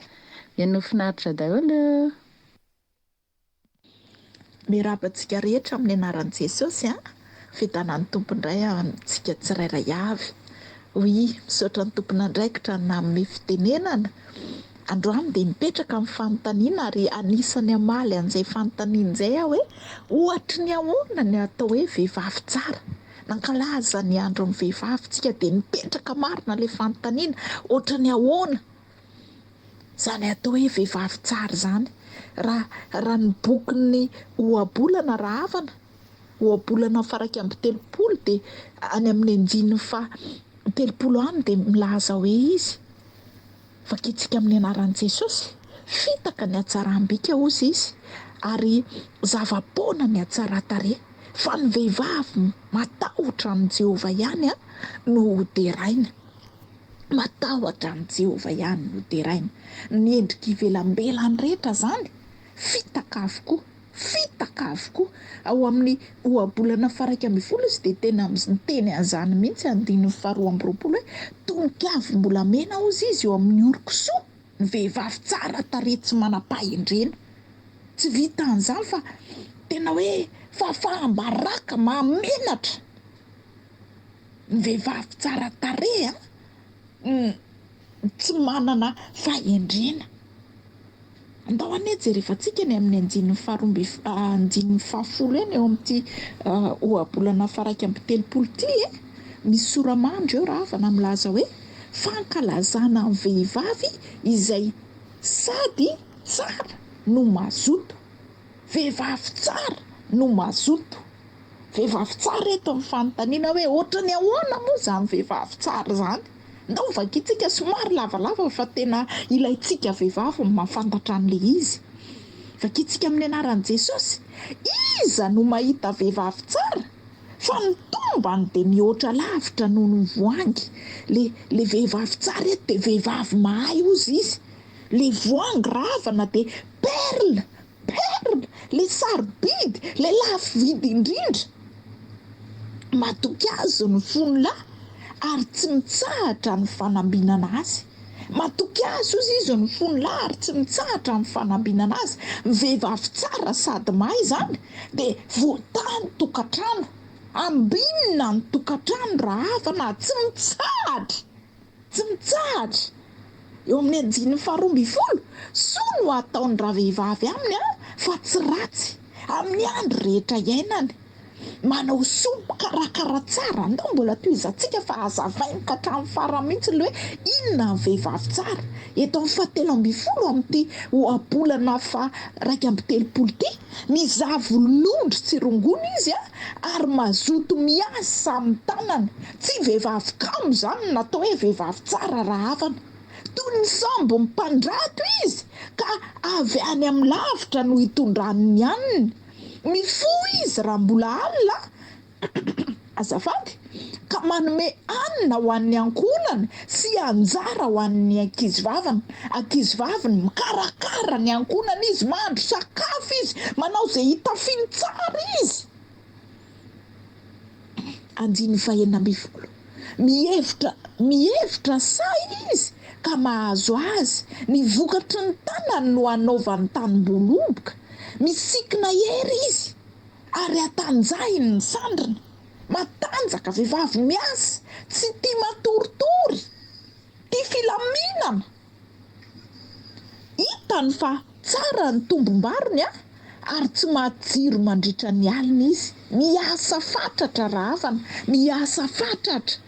Mihainoa finaritra daholo. Miarahaba antsika rehetra amin'ny anaran'i Jesosy a! Fiadanan'ny Tompo indray amintsika tsirairay avy. Oui, misaotra ny tompon'andraikitra nanome fitenenana. Androany dia mipetraka ny fanontaniana ary anisan'ny hamaly an'izay fanontaniana izay aho hoe, ohatry ny ahoana ny atao hoe vehivavy tsara? Nankalaza ny andron'ny vehivavy tsika dia mipetraka marina ilay fanontaniana, ohatry ny ahoana? Izany atao hoe vehivavy tsara izany. Raha raha ny bokin'ny ohabolana rahavana, ohabolana faha-31 dia any amin'ny andininy faha-30 any dia milaza hoe izy, Vakintsika amin'ny anaran'i Jesosy, fitaka ny hatsaram-bika hozy izy, ary zava-poana ny hatsaran-tarehy, fa ny vehivavy matahotra an'i Jehovah ihany no hoderaina. Matahotra an'i Jehovah ihany no deraina. Ny endrika ivelambelany rehetra izany, fitaka avokoa. Fitaka avokoa. Ao amin'ny ohabolana faha-11 izy dia tena miteny an'izany mihitsy, andininy faha-22 hoe, Tononkavim-bolamena hozy izy eo amin'ny oron-kisoa, ny vehivavy tsara tarehy tsy manam-pahendrena. Tsy vitan'izany fa tena hoe fahafaham-baraka mahamenatra ny vehivavy tsara tarehy tsy manana fahendrena. Andao anie jerevantsika ny amin'ny andininy faharoa amby andininy fahafolo eny eo amin'ity ohabolana faha-31 ity e! Misy sora-mandry eo rahavana milaza hoe fankalazana ny vehivavy izay sady tsara no mazoto. Vehivavy tsara no mazoto. Vehivavy tsara eto ny fanontaniana hoe ohatran'ny ahoana moa izany vehivavy tsara izany? Ndao vakintsika somary lavalava fa tena ilaintsika vehivavy ny mahafantatra an'ilay izy. Vakintsika amin'ny anaran'i Jesosy. Iza no mahita vehivavy tsara? Fa ny tombany dia mihoatra lavitra noho ny voangy. Le le vehivavy tsara eto dia vehivavy mahay hozy izy. Le voangy ravana dia perle Perle, le sarobidy, le lafo vidy indrindra. Matoky azy ny fony lahy ary tsy mitsahatra ny fanambinana azy. Matoky azy hozy izy ny fony lahy ary tsy mitsahatra ny fanambinana azy. Ny vehivavy tsara sady mahay izany dia voatahy ny tokantrano. Ambinina ny tokantrano rahavana tsy mitsahatra. Tsy mitsahatra! Eo amin'ny andininy faharoa ambin'ny folo, soa no ataon'ny ravehivavy aminy an, fa tsy ratsy, amin'ny andro rehetra iainany. Manao soa, mikarakara tsara, andao mbola tohizantsika fa hazavainy ka hatramin'ny farany mihitsy ilay hoe inona ny vehivavy tsara. Eto amin'ny fahatelo ambin'ny folo amin'ity ohabolana faha-31 ity, Mizaha volon'ondry tsy rongony izy a, ary mazoto miasa amin'ny tanany. Tsy vehivavy kamo izany no natao hoe vehivavy tsara rahavana. Toy ny sambo mpandrato izy ka avy any amin'ny lavitra no itondrany ny haniny. Mifoha izy raha mbola alina Azafady, ka manome hanina ho an'ny ankohonany sy anjara ho an'ny ankizivaviny, ankizivaviny, mikarakara ny ankohonany izy, mahandro sakafo izy, manao izay hitafiany tsara izy. Andininy fahenina ambin'ny folo. Mihevitra, mihevitra sahy izy ka mahazo azy, ny vokatry ny tanany no anaovany tanimboaloboka, misikina hery izy, ary hatanjahiny ny sandriny. Matanjaka, vehivavy miasa, tsy tia matoritory, tia filaminana. Hitany fa tsara ny tombom-barony ary tsy maty jiro mandritra ny alina izy. Miasa fatratra rahavana, miasa fatratra.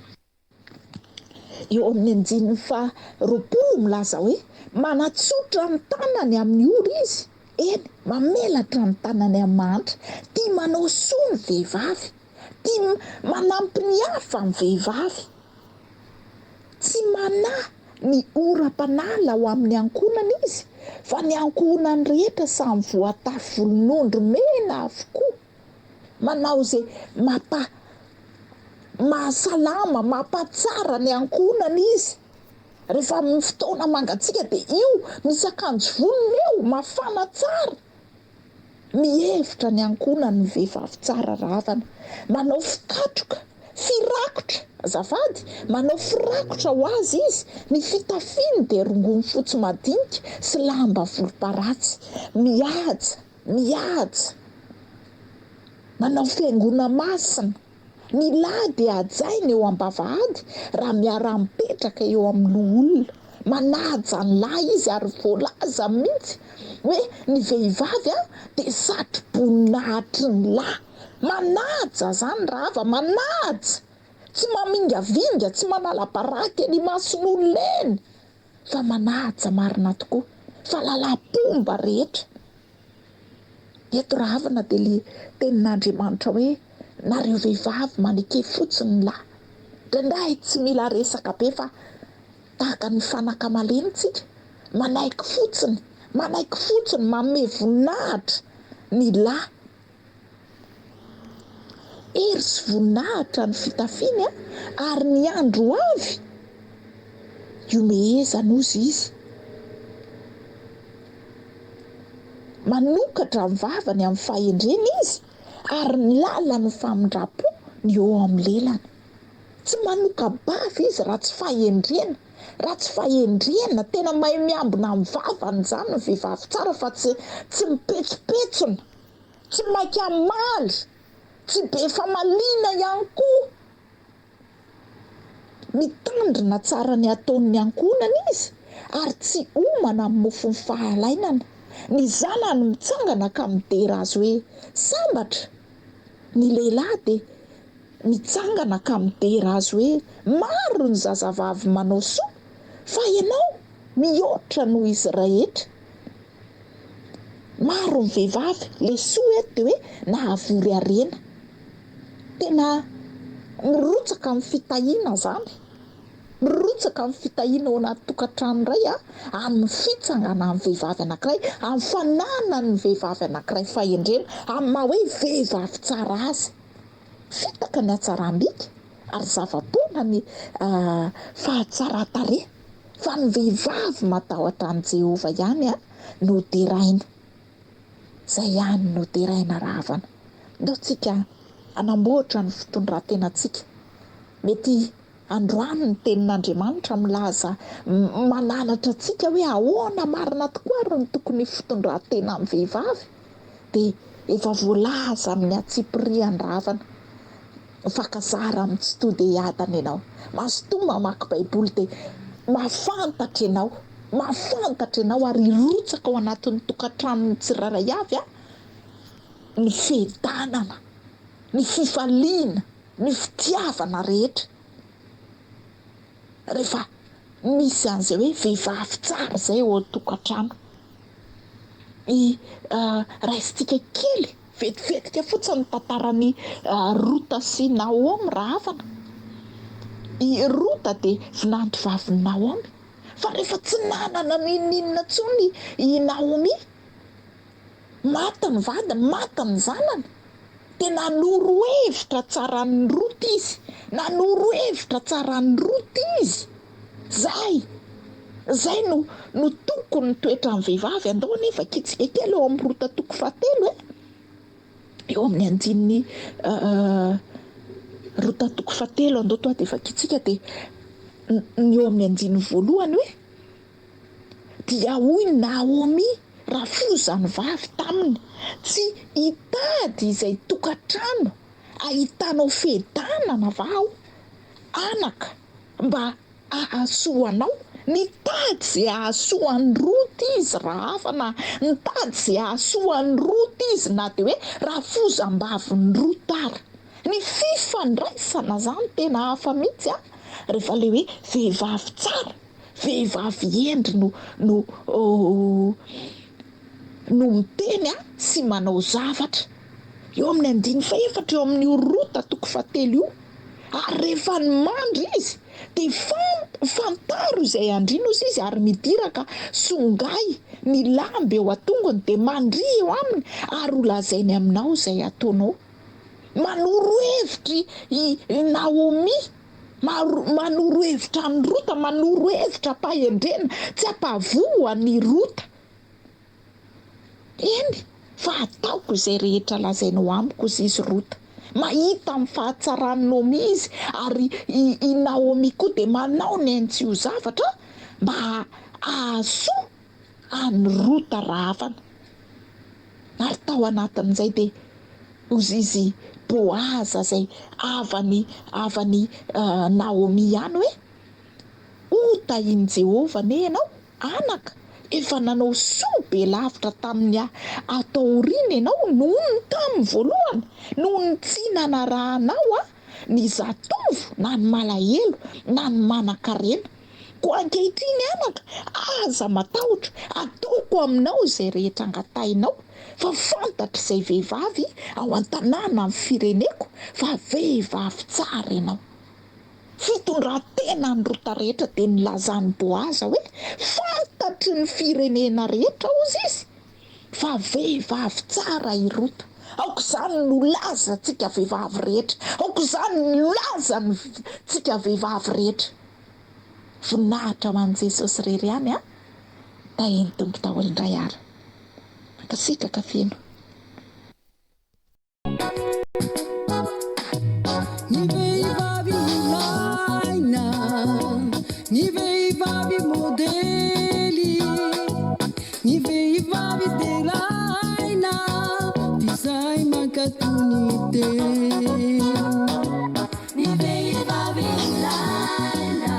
Eo amin'ny andininy faha 20 milaza hoe, Manatsotra ny tanany amin'ny ory izy, eny, mamelatra ny tanany amin'ny mahantra. Tia manao soa ny vehivavy, tia manampy ny hafa ny vehivavy. Tsy manahy ny oram-panala ho amin'ny ankohonany izy, fa ny ankohonany rehetra samy voatafy volon'ondry mena avokoa. Manao izay mampa mahasalama, mampatsara ny ankohonany izy. Rehefa amin'ny fotoana mangatsiaka dia io misy akanjo vonona eo, mafana tsara. Mihevitra ny ankohonany ny vehivavy tsara ravana. Manao fikatroka, firakotra, azafady, manao firakotra ho azy izy. Ny fitafiany dia rongony fotsy madinika sy lamba volomparasy. Mihaja. Mihaja, manao fihaingoana masina. Ny lahy dia hajaina eo am-bavahady raha miara-mipetraka eo amin'ny loholona. Manaja ny lahy izy ary voalaza mihitsy hoe ny vehivavy dia satro-boninahitry ny lahy. Manaja izany Rava, manaja! Tsy mamingavinga, tsy manala baraka eny imason'olona eny. Fa manaja marina tokoa. Fahalalam-pomba rehetra. Eto rahavana dia le tenin'Andriamanitra hoe nareo vehivavy maneke fotsiny ny lahy. Indraindray tsy mila resaka be fa tahaka ny fanaka malemy tsika, manaiky fotsiny, manaiky fotsiny, manome voninahitra ny lahy. Hery sy voninahitra ny fitafiany ary ny andro ho avy ihomehezana ozy izy. Manokatra ny vavany amin'ny fahendrena izy ary ny lalan'ny famindram-po ny eo amin'ny lelany. Tsy manoka-bava izy raha tsy fahendrena, raha tsy fahendrena, tena mahay miambina ny vavany izany ny vehivavy tsara fa tsy tsy mipetsopetsona. Tsy maika hamaly, tsy be famaliana ihany koa. Mitandrina tsara ny ataon'ny ankohonany izy ary tsy homana amin'ny mofon'ny fahalainana. Ny zanany mitsangana ka midera azy hoe sambatra. Ny lehilahy dia mitsangana ka midera azy hoe maro ny zazavavy manao soa fa ianao mihoatra noho izy rehetra. Maro ny vehivavy, le soa eto dia hoe nahavory harena. Tena mirotsaka amin'ny fitahiana izany, mirotsaka amin'ny fitahiana ao anaty tokantrano iray amin'ny fitsanganan'ny vehivavy anankiray, amin'ny fananan'ny vehivavy anankiray fahendrena, amin'ny maha hoe vehivavy tsara azy. Fitaka ny hatsaram-bika ary zava-poana ny fahatsaran-tarehy, fa ny vehivavy matahotra an'i Jehovah ihany no deraina. Izay ihany no deraina rahavana. Ndao tsika hanamboatra ny fitondran-tenantsika. Mety androany ny tenin'Andriamanitra milaza mananatra antsika hoe ahoana marina tokoa ary ny tokony fitondran-tena amin'ny vehivavy. Dia efa voalaza amin'ny antsipirian-dravana. Mifankazara amin'ny tsy to dia hiadana ianao. Mazotoa mamaky Baiboly dia mahafantatra ianao. Mahafantatra ianao ary hirotsaka ao anatin'ny tokantranon'ny tsirairay avy ny fiadanana, ny fifaliana, ny fitiavana rehetra. Rehefa misy an'izay hoe vehivavy tsara izay ao an-tokantrano. I raisintsika kely vetivetika fotsiny ny tantaran'i Rota sy Naomy rahavana. I Rota dia vinantovavin'i Naomy. Fa rehefa tsy nanana n'inon'inona intsony i Naomy, maty ny vadiny, maty ny zanany, dia nanoro hevitra tsara an'i Rota izy. Nanoro hevitra tsara an'i Rota izy. Zay! Zay no no tokony toetran'ny vehivavy. Andao anie vakintsika kely eo amin'ny Rota toko fahatelo e. Eo amin'ny andininy Rota toko fahatelo, andao tonga dia vakintsika dia ny eo amin'ny andininy voalohany hoe dia hoy Naomi rafozany vavy taminy, tsy hitady izay tokantrano ahitanao fiadanana va aho, anaka? Mba hahasoa anao. Nitady izay hahasoa an'i Rota izy rahavana, nitady izay hahasoa an'i Rota izy na dia hoe rafozam-bavin'i Rota ary. Ny fifandraisana izany tena hafa mihitsy an, rehefa ilay hoe vehivavy tsara, vehivavy hendry no no no miteny sy manao zavatra. Eo amin'ny andininy fahefatra eo amin'io Rota toko fahatelo io. Ary rehefa nimandry izy, dia fantaro izay andriana, hozy izy, ary midira ka songay ny lamba eo an-tongony, dia mandria eo aminy, ary holazainy aminao izay hataonao. Manoro hevitra i Naomi, manoro hevitra an'i Rota, manoro hevitra am-pahendrena, tsy hampahavoa an'i Rota. Eny, fa hataoko izay rehetra lazainao amiko, hozy izy Rota. Mahita ny fahatsaran'i Naomi izy, ary i, i Naomi koa dia manao ny ainy tsy ho zavatra mba hahasoa an'i Rota rahavana. Ary tao anatin'izay dia hozy izy Boaza izay havan'i, havan'i Naomi ihany hoe, Ho tahin'i Jehovah anie ianao, anaka, efa nanao soa be lavitra tamin'ny ato aoriana ianao noho ny tamin'ny voalohany, noho ny tsy nanarahanao ny zatovo na ny malahelo na ny manankarena. Koa ankehitriny anaka, aza matahotra, ataoko aminao izay rehetra angatahinao, fa fantatr'izay vehivavy ao an-tanàna amin'ny fireneko fa vehivavy tsara ianao. Fitondran-tena ny Rota rehetra dia nilazan'i Boaza hoe, Fantatry ny firenena rehetra, hozy izy, fa vehivavy tsara i Rota. Aoka izany no lazantsika vehivavy rehetra. Aoka izany no lazantsika vehivavy rehetra. Voninahitra ho an'i Jesosy irery ihany an! Tahin'ny Tompo daholo indray ary. Mankasitraka feno. Ny vehivavy ilaina, ny vehivavy modely, ny vehivavy deraina, izay mankatò ny teny. Ny vehivavy ilaina,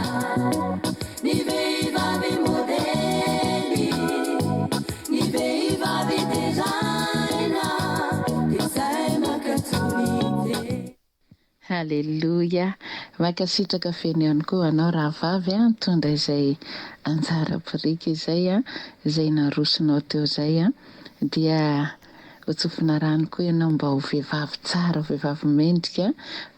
ny vehivavy modely, ny vehivavy deraina, izay mankatò ny teny. Haleloia! Mankasitraka feno ihany koa anao rahavavy a, nitondra izay anjara biriky izay a, izay narosonao teo izay a, dia ho tsofina rano koa ianao mba ho vehivavy tsara, ho vehivavy mendrika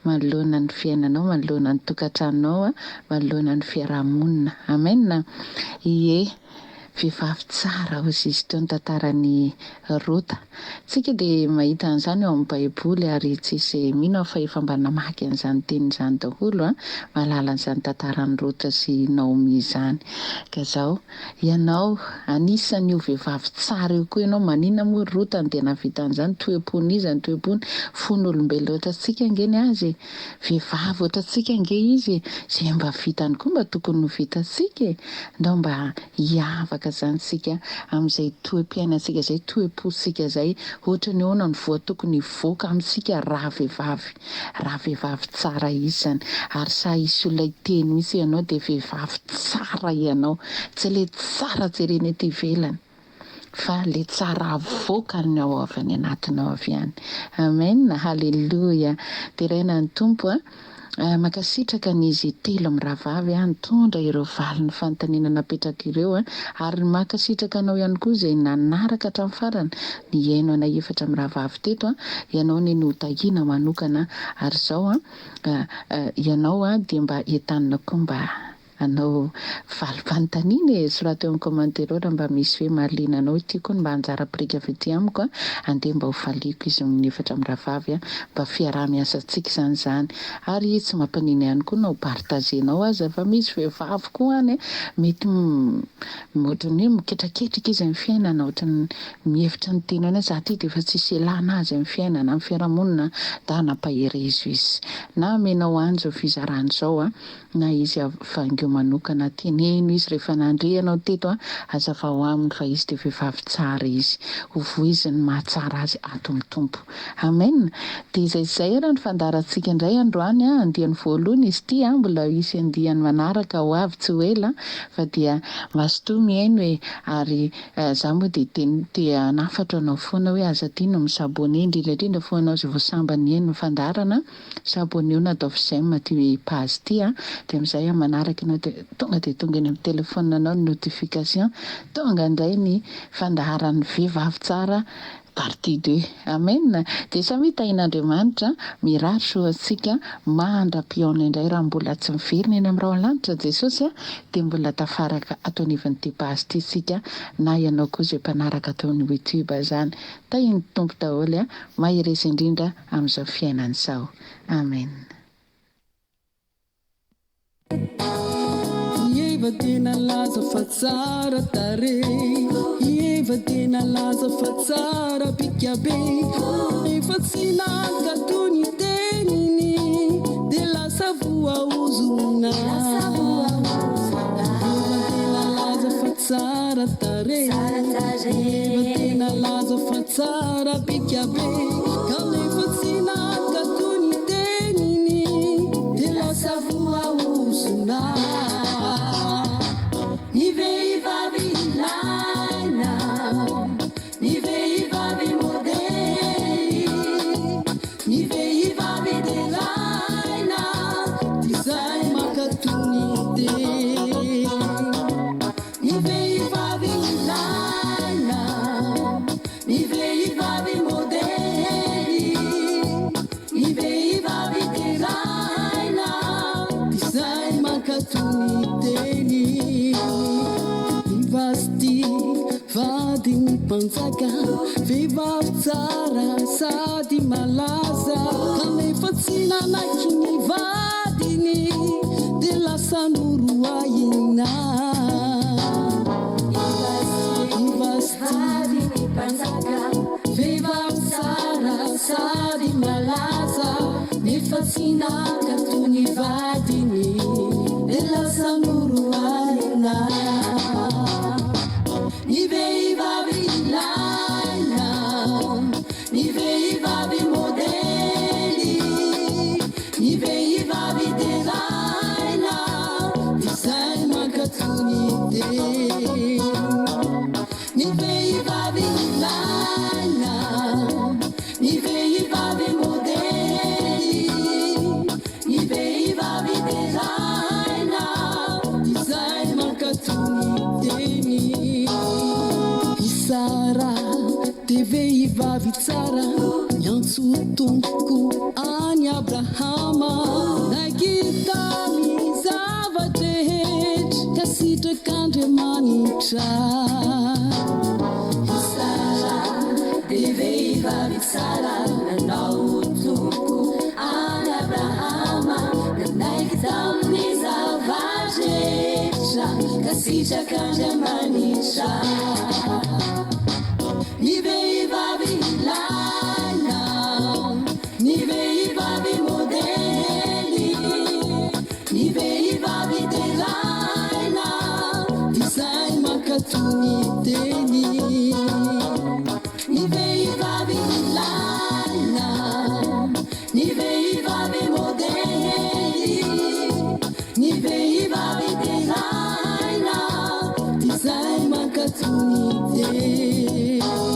manoloana ny fiainanao, manoloana ny tokantranonao, manoloana ny fiaraha-monina. Amen! Ie, vehivavy tsara hozy izy teo ny tantaran'i Rota. Tsika dia mahita an'izany ao amin'ny baiboly ary tsisy mino aho fa efa mba namaky an'izany teny izany daholo an, mahalala an'izany tantaran'i Rota sy Naomi izany. Ka zao, ianao anisan'io vehivavy tsara io koa ianao, maninona moa ry Rota no dia nahavita an'izany, toe-pon'iza ny toe-pony, fon'olombelona ohatrantsika ange ny azy e, vehivavy ohatrantsika ange izy e, izay mba vitany koa mba tokony ho vitantsika e, ndao mba Hiavaka izany isika amin'izay toe-piainantsika izay, toe-pontsika izay, ohatran'ny ahoana ny voa tokony hivoaka amintsika raha vehivavy, raha vehivavy tsara isany, ary sahy hisy olona hiteny mihitsy hoe ianao dia vehivavy tsara ianao, tsy ilay tsara jerena ety ivelany fa ilay tsara avoakany ao avy any anatinao avy any. Amen, haleloia, deraina ny Tompo a. Mankasitraka an'izy telo mirahavavy nitondra ireo valin'ny fanontaniana napetraka ireo ary mankasitraka anao ihany koa izay nanaraka hatramin'ny farany nihaino anay efatra mirahavavy teto. Ianao anie no hotahiana manokana ary izao ianao dia mba entanina koa mba Hanao valim-panontaniana e! Soraty eo amin'ny commentaire eo raha mba misy hoe mahaliana anao ity koa ny mba anjara biriky avy aty amiko a! Andeha mba ho valiako izy amin'ny efatra mirahavavy a! Mba fiaraha-miasantsika izany izany ary tsy mampanina ihany koa na ho partager-nao aza fa misy vehivavy koa any a! Mety ohatran'ny hoe miketraketraka izy amin'ny fiainana, ohatran'ny mihevitra ny tenany hoe za ty dia efa tsisy ilana azy amin'ny fiainana, amin'ny fiarahamonina, da nampaherezo izy na amenao any izao fizarana izao a! Na izy vangio manokana teneno izy rehefa nandre anao teto a, hazavao aminy fa izy dia vehivavy tsara izy, ho voiziny ny mahatsara azy ato amin'ny Tompo. Amen! Dia izay izay ary ny fandaharantsika indray androany a, andiany voalohany izy ity a, mbola hisy andiany manaraka ho avy tsy ho ela fa dia mazotoa mihaino e, ary za moa dia te te hanafatra anao foana hoe aza adino ny mi-s'abonner indrindra indrindra fo anao izay vao sambany nihaino ny fandaharana, S'abonner na ataovy j'aime ity page ity a, dia amin'izay amin'ny manaraka ianao dia tonga dia tonga eny amin'ny téléphone anao ny notification, tonga indray ny fandaharan'ny vehivavy tsara partie deux. Amen! Dia samia tahin'Andriamanitra, mirary soa antsika mandra-pihaona indray raha mbola tsy miverina eny amin'ny rahona lanitra Jesosy a, dia mbola tafaraka ato anivon'ity page ity isika na ianao koa izay mpanaraka ato amin'ny youtube izany. Tahin'ny Tompo daholo a, mahereza indrindra amin'izao fiainana izao. Amen. I Eva dia nalaza fa tsara tarehy I Eva dia nalaza fa tsara bika be Nefa tsy nankato ny teniny Dia lasa voaozona I Eva dia nalaza fa tsara tarehy I Eva dia nalaza fa tsara bika be Kanefa tsy nankato ny teniny Dia lasa voaozona Ny vehivavy ilaina, ny vehivavy modely, ny vehivavy deraina, Izay mankato ny teny. Vadin'ny mpanjaka, vehivavy tsara sady malaza, kanefa tsy nanaiky ny vadiny dia lasa noroahina. I Vasty, vehivavy tsara sady malaza, nefa tsy nankatò ny vadiny dia lasa noroahina. Ny vehivavy ilaina, ny vehivavy modely, ny vehivavy deraina, izay mankatò ny teny. Ny vehivavy ilaina, ny vehivavy modely, ny vehivavy deraina, izay mankatò ny teny. I Sara dia vehivavy tsara, niantso tompoko an'i Abrahama, naiky tamin'ny zava-drehetra ka sitrak'Andriamanitra. I Sara dia vehivavy tsara, nanao tompoko an'i Abrahama, nanaiky tamin'ny zava-drehetra ka sitrak'Andriamanitra. Ny vehivavy ilaina, ny vehivavy modely, ny vehivavy deraina, izay mankatò ny teny. Ny vehivavy ilaina, ny vehivavy modely, ny vehivavy deraina, izay mankatò ny teny.